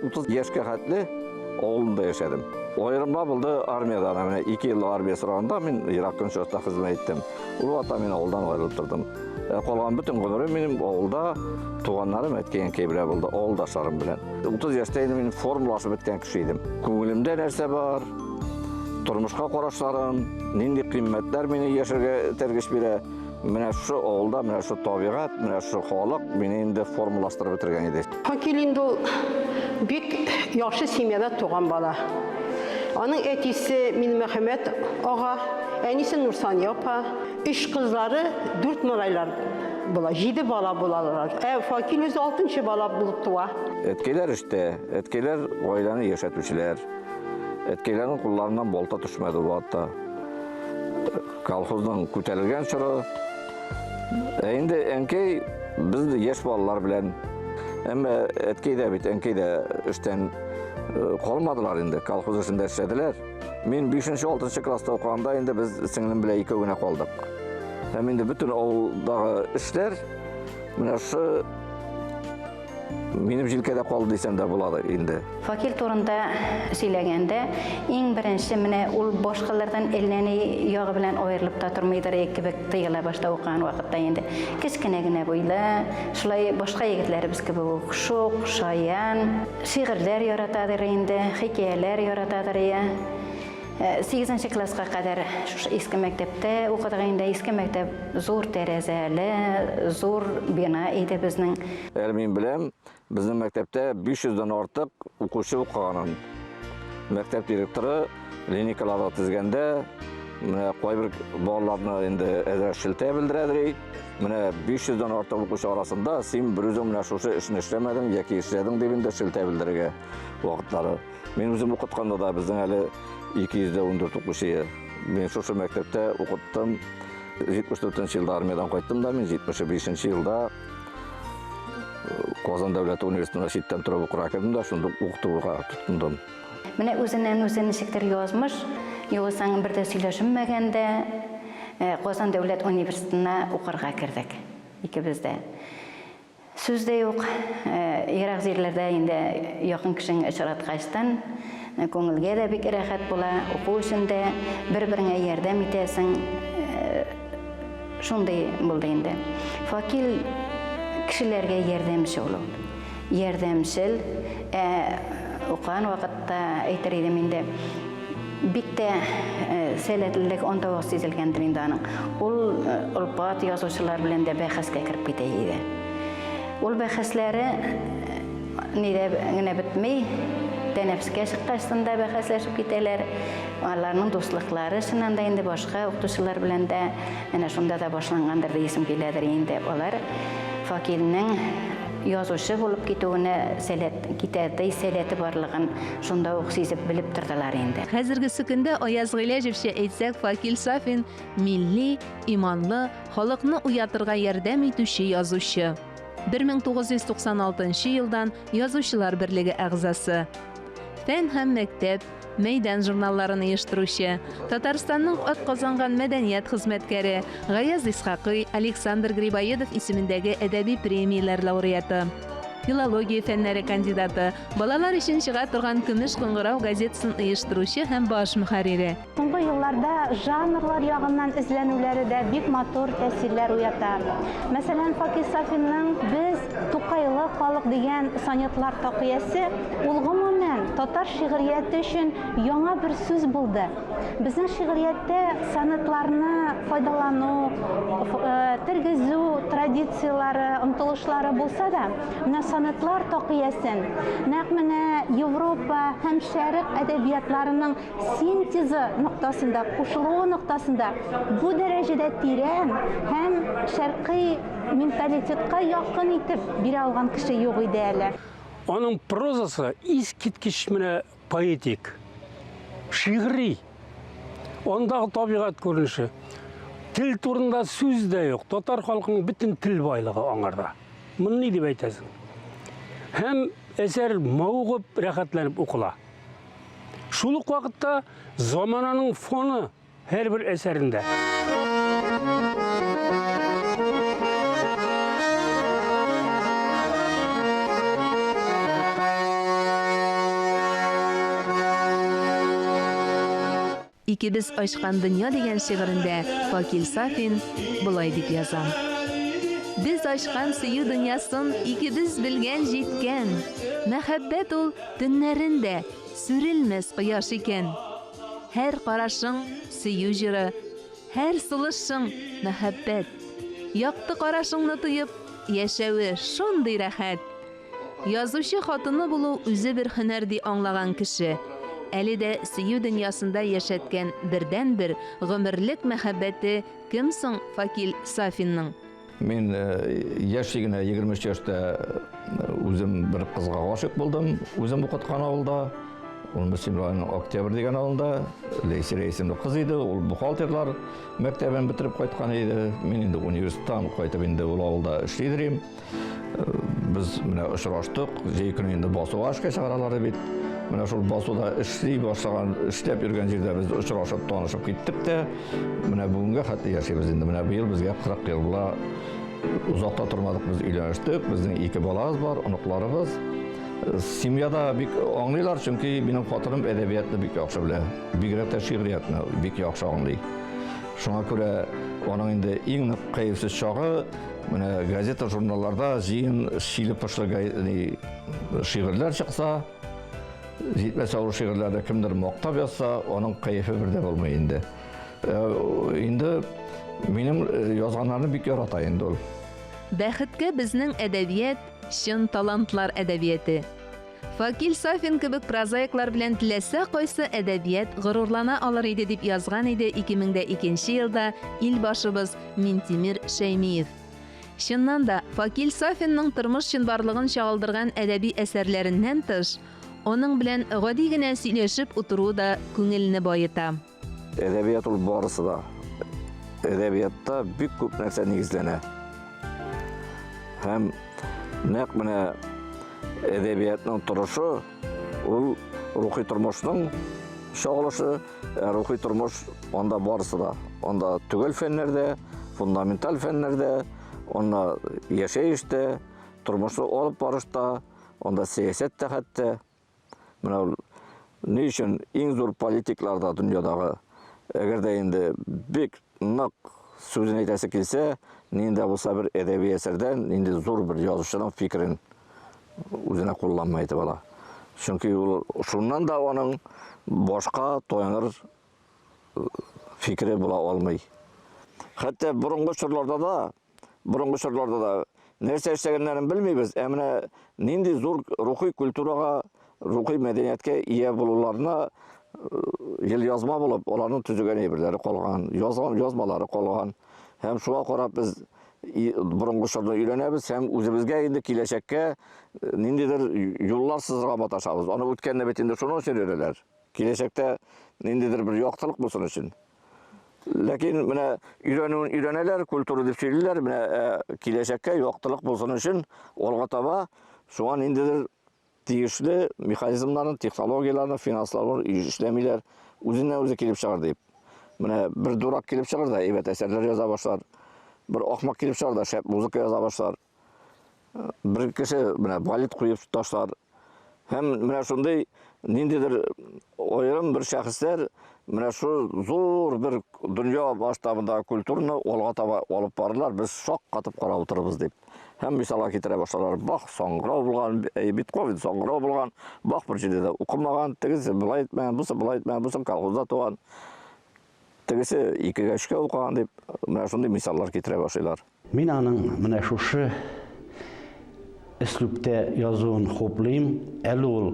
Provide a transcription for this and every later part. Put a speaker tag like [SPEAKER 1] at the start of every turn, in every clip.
[SPEAKER 1] 30 яшькә хәтле авылында яшәдем. Аерма булды армиядә. Менә 2 ел армия сораганда мин Ерак Көнчыгышта хезмәт иттем. Ул вакытта мин авылдан аерылып тордым. Ә калган бөтен гомерем минем авылда туганнарым, әткәй-әнкәй белән булды, авылдашларым белән. 30 яшьтә инде мин формалашып беткән кеше идем. Күңелемдә нәрсә бар, тормышка карашларым, нинди кыйммәтләр мине яшәргә этәргеч бирә. Менә шушы авылда, менә шушы табигать, менә шушы халык мине инде формалаштырып бетергән иде.
[SPEAKER 2] Факил инде ул бик яхшы семьяда туган бала. Аның әтисе Минмөхәммәт ага, әнисе Нурсания апа, өч кызлары, дүрт малайлар була, җиде бала булалар. Ә Факил үзе алтынчы бала булып туа.
[SPEAKER 1] Әткәйләр эштә, әткәйләр гаиләне яшәтүчеләр. Әткәйләрнең кулларыннан балта төшмәде ул вакытта. Колхозның күтәрелгән чоры. Ә инде әнкәй без яшь балалар белән. Әмма әткәй дә бит, әнкәй дә эштән э, калмадылар инде, колхоз эшендә эшләделәр. Мин 5-6 класста укыганда инде без сеңлем белән икәү генә калдык. Һәм инде бөтен авылдагы эшләр менә шушы Минем җилкәдә калды дисәм дә була инде.
[SPEAKER 3] Факил турында сөйләгәндә, иң беренче менә ул башкалардан әллә ни ягы белән аерылып та тормыйдыр кебек тоела башта укыган вакытта инде. Кечкенә генә буйлы, шулай башка егетләребез кебек үк шук, шаян, шигырьләр яратадыр инде, хикәяләр яратадыр. Сигезенче класска кадәр шушы иске мәктәптә укыдык инде. Иске мәктәп зур тәрәзәле, зур бина иде безнең.
[SPEAKER 1] Әле мин беләм, безнең мәктәптә 500 дән артык укучы укыганын. Мәктәп директоры линейкаларда тезгәндә, менә кайбер балаларны инде әзрәк шелтә белдерәдер. Менә 500 дән артык укучы арасында син берүзең менә шушы эшне эшләмәдең яки эшләдең дип инде шелтә белдерергә вакытлары. Мин үзем укытканда да безнең әле 214 укучы. Мин шушы мәктәптә укыттым. 74 елда армиядән кайттым да, мин 75 елда э, Казан дәүләт университетына читтән торып укырга кердем дә, шунда укытуга тотындым.
[SPEAKER 3] Менә үзеннән үзе ничектер язмыш, югыйсәң бер дә сөйләшенмәгәндә, э, Казан дәүләт университетына укырга кердек икебез дә. Сүз дә юк, ерак җирләрдә инде якын кешеңне очраткачтан, күңелгә дә бик рәхәт була, уку өчен дә бер-береңә ярдәм итәсең. Шундый булды инде. Факил кешеләргә ярдәмче ул. Ярдәмчел. Ә укыган вакытта әйтер идем инде, Бик тә сәләтлелек анда ук сизелгәндер инде аның. Ул олпат язучылар белән дә бәхәскә кереп китә иде. Ул бәхәсләре нидә генә бетми, тәнәфескә чыккачтын да бәхәсләшеп китәләр. Аларның дуслыклары чыннан да инде башка укытучылар белән дә әнә шунда да башлангандыр диясем киләдер инде. Алар Факилнең язучы булып китүенә сәләт, китәрдәй сәләте барлыгын Шунда ук сизеп, белеп тордылар инде.
[SPEAKER 4] Хәзергесе көндә Аяз Гыйләҗевчә әйтсәк, Факил Сафин, милли, иманлы, халыкны уятырга ярдәм итүче язучы. 1996 елдан Язучылар берлеге әгъзасы. Фән һәм мәктәп, Мәйдан журналларын оештыручы, Татарстанның атказанган мәдәният хезмәткәре, Гаяз Исхакый, Александр Грибоедов исемендәге әдәби премияләр лауреаты. Филология фәннәре кандидаты, балалар өчен чыга торган Көмеш кыңгырау газетасын оештыручы һәм баш мөхәррире.
[SPEAKER 5] Соңгы елларда жанрлар ягыннан эзләнүләре дә бик матур тәэсирләр уята. Мәсәлән, Факил Сафинның Без, Тукайлы халык дигән сонетлар такыясе, ул гомумән татар шигърияте өчен яңа бер сүз булды. Безнең шигърияттә сонетларны файдалану, тергезү традицияләре, омтылышлары булса да, менә сонетлар такыясен нәкъ менә Европа һәм Шәрык әдәбиятларының синтезы ноктасында, кушылуы ноктасында бу дәрәҗәдә тирән һәм шәркый менталитетка якын итеп бирә алган кеше юк иде әле.
[SPEAKER 6] Аның прозасы искиткеч менә поэтик, шигъри. Андагы табигать күренеше. Тел турында сүз дә юк. Татар халкының бөтен тел байлыгы аңарда. Моны ни дип әйтәсең? Һәм әсәр мавыгып, рәхәтләнеп укыла. Шул ук вакытта замананың фоны Һәрбер әсәрендә.
[SPEAKER 4] Икебез ачкан дөнья дигән шигырендә Факил Сафин болай дип яза. Без ачкан сөю дөньясын икебез белгән җиткән. Мәхәббәт ул төннәрен дә сүрелмәс кояш икән. Һәр карашың, сөю җыры, һәр сулышың, мәхәббәт. Якты карашыңны тоеп, яшәве шундый рәхәт. Язучы хатыны булу үзе бер һөнәр ди аңлаган кеше. Әле дә сөю дөньясында яшәткән бердәнбер гомерлек мәхәббәте кем соң Факил Сафинның?
[SPEAKER 1] Мин яшьли генә, 23 яшьтә үзем бер кызга гашыйк булдым, үзем укыткан авылда. Ул Мөслим районының Октябрь дигән авылында Ләйсирә исемле кыз иде, ул бухгалтерлар мәктәбен бетереп кайткан иде. Мин инде университеттан кайтып инде ул авылда эшли идем. Без менә очраштык, җәй көне инде басуга эшкә чыгаралар бит. Менә шул басуда эшли башлаган, эшләп йөргән җирдә без очрашып, танышып киттек тә, менә бүгенгә хәтле яшибез инде. Менә быел безгә 40 ел була. Озак та тормадык, без өйләнештек, безнең ике балабыз бар, оныкларыбыз. Семьяда бик аңлыйлар, чөнки минем хатыным әдәбиятны бик яхшы белә. Бигрәк тә шигъриятне бик яхшы аңлый. Шуңа күрә аның инде иң нык кәефсез чагы Менә газета, журналларда җыен шиле-пышлы шигырьләр чыкса, җитмәсә ул шигырьләрне кемдер мактап язса, аның кәефе бер дә булмый инде. Инде минем язганнарны бик ярата инде ул.
[SPEAKER 4] Бәхеткә безнең әдәбият чын талантлар әдәбияте. Факил Сафин кебек прозаиклар белән теләсә кайсы әдәбият горурлана алыр иде, дип язган иде 2002 елда илбашыбыз Минтимер Шәймиев. Чыннан да, Факил Сафинның тормыш чынбарлыгын чагылдырган әдәби әсәрләреннән тыш, аның белән гади генә сөйләшеп утыру да күңелне баета.
[SPEAKER 1] Әдәбият ул барысы да. Әдәбиятта бик күп нәрсә нигезләнә. Һәм нәкъ менә әдәбиятның торышы ул рухи тормышның чагылышы, ә рухи тормыш анда барысы да. Анда төгәл фәннәрдә, фундаменталь фәннәрдә, анда яшәештә, тормышны алып барышта, анда сәясәт тә хәтта. Менә ул ни өчен иң зур политиклар да дөньядагы, әгәр дә инде бик нык сүзен әйтәсе килсә, нинди дә булса бер әдәби әсәрдән, нинди зур бер язучының фикерен үзенә кулланма итеп ала. Чөнки ул шуннан да аның башка таяныр фикере була алмый. Хәтта борынгы чорларда да Борынгы чорларда да нәрсә эшләгәннәрен белмибез, ә менә нинди зур рухи культурага, рухи мәдәнияткә ия булуларына елъязма булып, аларның төзегән әйберләре калган, язган язмалары калган. Һәм шуңа карап без борынгы чорны өйрәнәбез һәм үзебезгә инде киләчәккә ниндидер юллар сызырга маташабыз. Аны үткәнне бит инде шуның өчен өйрәнәләр. Киләчәктә ниндидер бер яктылык булсын өчен. Ләкин менә өйрәнүен өйрәнәләр, культура дип сөйлиләр, менә ә, киләчәккә яктылык булсын өчен алга таба шуңа ниндидер тиешле механизмнарны, технологияләрне, финанслауны эшләмиләр. Үзеннән үзе килеп чыгар дип. Менә бер дурак килеп чыгар да әйбәт әсәрләр яза башлар. Бер ахмак килеп чыгар да шәп музыка яза башлар. Бер кеше менә балет куеп ташлар. Һәм менә шундый ниндидер аерым бер шәхесләр менә шу зур бер дөнья масштабындагы культураны алга таба алып барырлар, без шаккатып карап утырырбыз дип. Һәм мисалга китерә башларлар. Бах саңгырау булган, Бетховен саңгырау булган, Бах бер җирдә дә укымаган, тегесе болай итмәгән, бусы болай итмәгән, бусы колхозда туган, тегесе икегә өчкә укыган дип, менә шундый мисаллар китерә башлыйлар.
[SPEAKER 7] Мин аның менә шушы өслүбтә язуын хуплыйм. Әле ул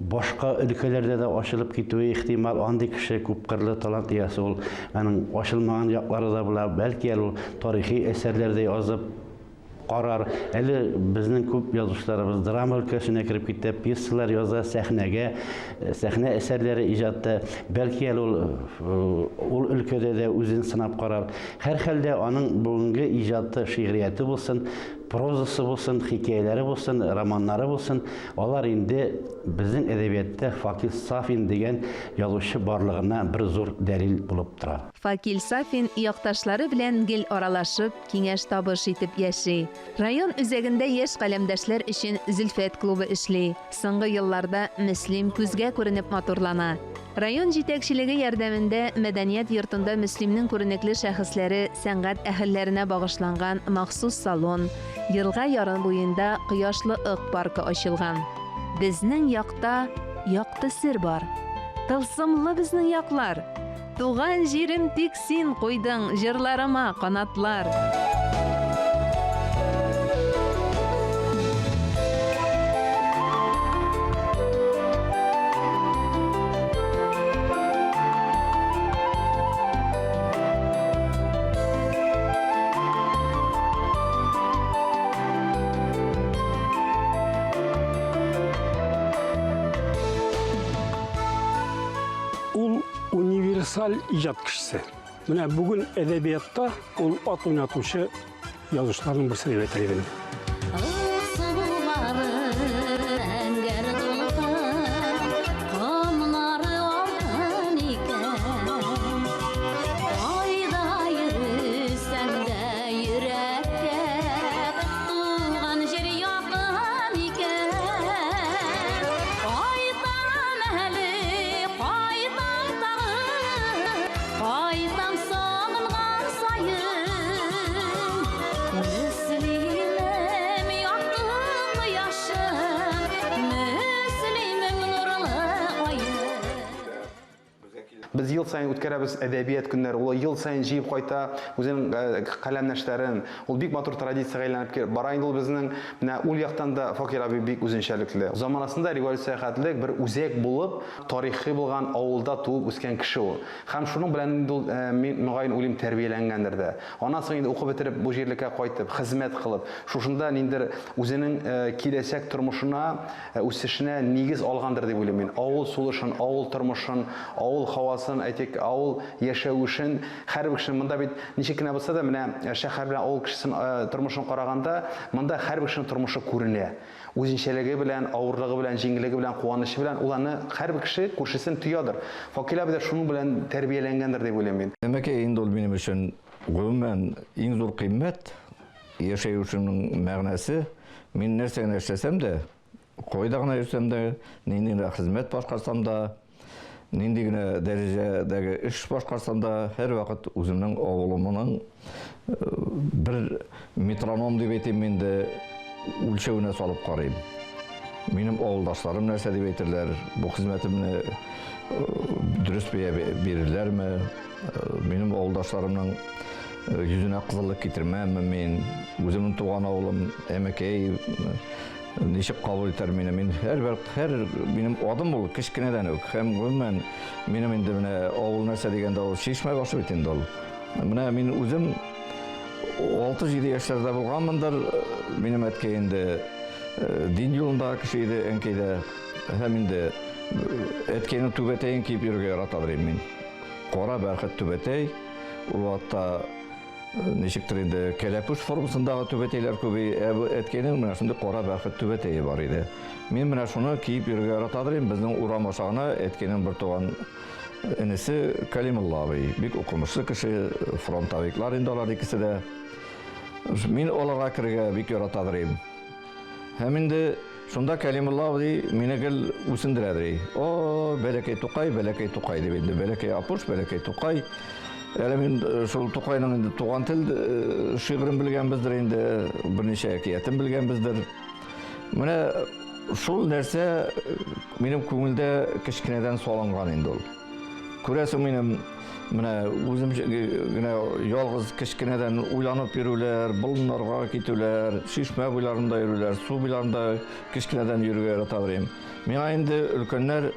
[SPEAKER 7] башка өлкәләрдә дә ачылып китүе ихтимал. Андый кеше күпкырлы талант иясе ул. Аның ачылмаган яклары да була. Бәлки әле ул тарихи әсәрләр дә язып карар. Әле безнең күп язучыларыбыз драма өлкәсенә кереп китә, пьесалар яза, сәхнәгә, сәхнә әсәрләре иҗат итә. Бәлки әле ул ул өлкәдә дә үзен сынап карар. Һәрхәлдә, аның бүгенге иҗаты, шигърияте булсын, Прозасы булсын, хикәяләре булсын, романнары булсын, алар инде безнең әдәбиятта Факил Сафин дигән язучы барлыгына бер зур дәлил булып тора.
[SPEAKER 4] Факил Сафин якташлары белән гел аралашып, киңәш-табыш итеп яши. Район үзәгендә яшь каләмдәшләр өчен Зөлфәт клубы эшли. Соңгы елларда Мөслим күзгә күренеп матурлана. Район җитәкчелеге ярдәмендә мәдәният йортында Мөслимнең күренекле шәхесләре, сәнгать әһелләренә багышланган махсус салон, елга яры буенда Кояшлы Ык паркы ачылган. Безнең якта якты сер бар. Тылсымлы безнең яклар! Туган җирем тик син куйдың җырларыма канатлар.
[SPEAKER 6] Ул универсаль иҗат кешесе. Менә бүген әдәбиятта ул ат уйнатучы язучыларның берсе дип әйтер идем.
[SPEAKER 8] Без ел саен үткәрәбез әдәбият көннәре. Ул ел саен җыеп кайта үзенең э, каләмдәшләрен. Ул бик матур традициягә әйләнеп бара инде ул безнең. Менә ул яктан да Факир абый бик үзенчәлекле. Заманасында революция хәтлек бер үзәк булып, тарихи булган авылда туып үскән кеше ул. Һәм шуның белән инде ул, э, мин мөгаен уйлыйм, тәрбияләнгәндер дә. Аннан соң инде укып бетереп, бу җирлеккә кайтып, хезмәт кылып, шушында ниндер үзенең э, киләчәк тормышына, э, үсешенә нигез алгандыр дип уйлыйм мин. Авыл сулышын, авыл тормышын, авыл һавасын, әйтик, авыл яшәвешен һәрбер кешенең монда бит ничек кенә булса да, менә шәһәр белән авыл кешесен тормышын караганда, монда һәрбер кешенең тормышы күренә. Үзенчәлеге белән, авырлыгы белән, җиңеллеге белән, куанычы белән ул аны һәрбер кеше күршесен тоядыр. Факил абый да шуның белән тәрбияләнгәндер дип уйлыйм мин.
[SPEAKER 1] Әмәкәй инде ул минем өчен гомумән иң зур кыйммәт, яшәешемнең мәгънәсе. Мин нәрсә генә эшләсәм дә, кайда гына йөрсәм дә, нинди генә хезмәт башкарсам да, Нинди генә дәрәҗәдәге эш башкарсам да, һәрвакыт үземнең авылымның э, бер метроном дип әйтим инде, үлчәвенә салып карыйм. Минем авылдашларым нәрсә дип әйтерләр, бу хезмәтемне э, дөрес бәя бирерләрме? Э, минем авылдашларымның йөзенә кызыллык китермәмме мин? Үземнең туган авылым Әмәкәй Ничек кабул итәр мине? Мин һәрбер һәр минем адым ул кечкенәдән үк. Һәм гомумән минем инде менә авыл нәрсә дигәндә ул чишмә башы бит инде ул. Менә мин үзем 6-7 яшьләрдә булганмындыр. Минем әткәй инде э, дин юлындагы кеше иде, әнкәй дә. Һәм инде э, әткәйнең түбәтәен киеп йөрергә яратадыр идем мин. Кара бәрхет түбәтәй. Ул вакытта Ничектер инде кәләпүш формасындагы түбәтәйләр күби, ә бу әткәйнең менә шундый кара бәрхет түбәтәе бар иде. Мин менә шуны киеп йөрергә яратадыр идем. Безнең урам аша гына әткәйнең бертуган энесе Калимулла абый, бик укымышлы кеше, фронтовиклар инде алар икесе дә. Мин аларга керергә бик яратадыр идем. Һәм инде шунда Кәлимулла абый мине гел үсендерә ди. О, бәләкәй Тукай, бәләкәй Тукай дип инде. Бәләкәй Апуш, бәләкәй Тукай. Әле мин э, шул Тукайның инде туган тел э, шигырен белгәнбездер инде, берничә әкиятен белгәнбездер. Менә шул нәрсә э, минем күңелдә кечкенәдән салынган инде ул. Күрәсең, минем менә үзем генә ялгыз кечкенәдән уйланып йөрүләр, болыннарга китүләр, чишмә буйларында йөрүләр, су буйларында кечкенәдән йөрергә ярата идем. Миңа инде өлкәннәр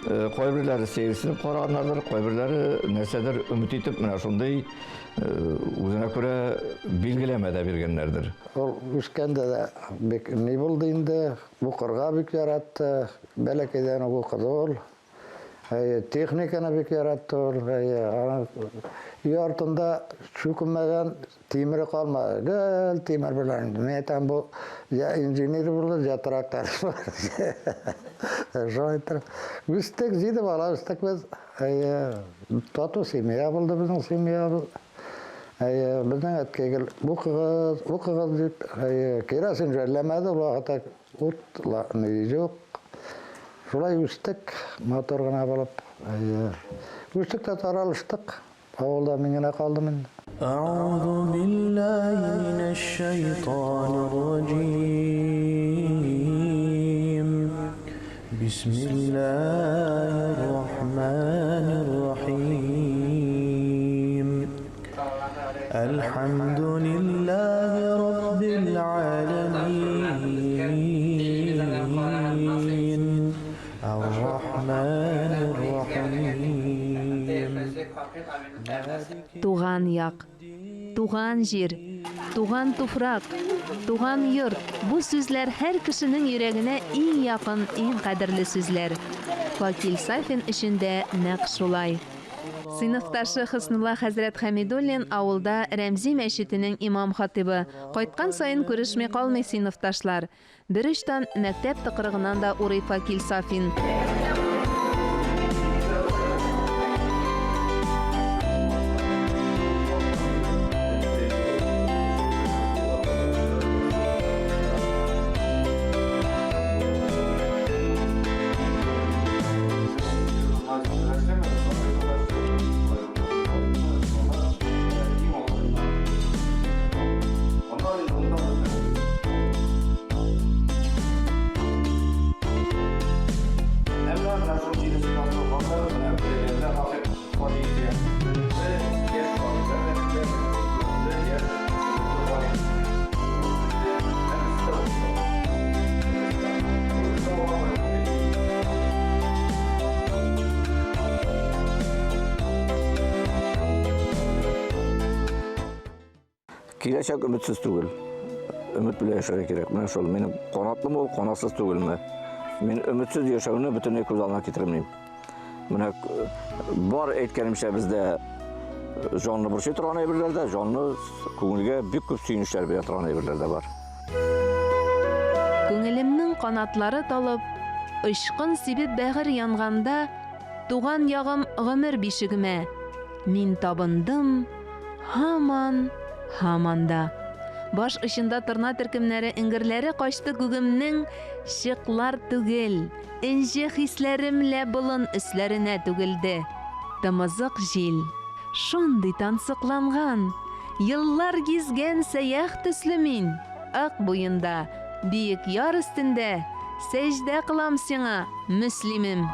[SPEAKER 1] э, кайберләре сәерсенеп караганнардыр, кайберләре нәрсәдер өмет итеп менә шундый э, үзенә күрә билгеләмә дә биргәннәрдер.
[SPEAKER 9] Ул үскәндә дә бик ни булды инде, укырга бик яратты, бәләкәйдән үк укыды ул. Әйе, техниканы бик яратты ул. Әйе, аның өй артында чүкенмәгән тимере калмады. Гел тимер белән. Мин әйтәм, бу я инженер булыр, я тракторист булыр. Шулай итеп. Үстек, җиде бала үстек без. Әйе, тату семья булды безнең семьябыз. Әйе, безнең әткәй гел укыгыз, укыгыз дип, әйе, керосин жәлләмәде, ул вакытта ут ни юк. Шулай үстек, матур гына булып. Әйе. Үстек тә таралыштык. Авылда мин генә калдым инде.
[SPEAKER 10] أعوذ بالله من الشيطان الرجيم بسم الله الرحمن الرحيم الحمد لله رب العالمين الرحمن الرحيم
[SPEAKER 4] Туган як, туган җир, туган туфрак, туган йорт бу сүзләр һәр кешенең йөрәгенә иң якын, иң кадерле сүзләр. Факил Сафин өчен дә нәкъ шулай. Сыйныфташы Хөснулла хәзрәт Хәмидуллин авылда Рәмзи мәчетенең имам хатибы. Кайткан саен күрешми калмый сыйныфташлар. Бер очтан мәктәп тыкрыгыннан да урый Факил Сафин.
[SPEAKER 1] Киләчәк өметсез түгел. Өмет белән яшәргә кирәк. Менә шул. Минем канатлымы ул, канатсыз түгелме? Мин өметсез яшәүне бөтенләй күз алдына китермим. Менә бар әйткәнемчә бездә җанны борчый торган әйберләр дә, җанны күңелгә бик күп сөенечләр бирә торган әйберләр дә бар.
[SPEAKER 4] Күңелемнең канатлары талып, очкын сибеп бәгырь янганда, туган ягым гомер бишегемә. Мин табындым, һаман, һаман да. Баш очында торна төркемнәре эңгерләре качты күгемнең чыклар түгел, энҗе хисләрем лә болын өсләренә түгелде. Тымызык җил, шундый тансыкланган, еллар гизгән сәях төсле мин, Ык буенда, биек яр өстендә, сәҗдә кылам сиңа, Мөслимем!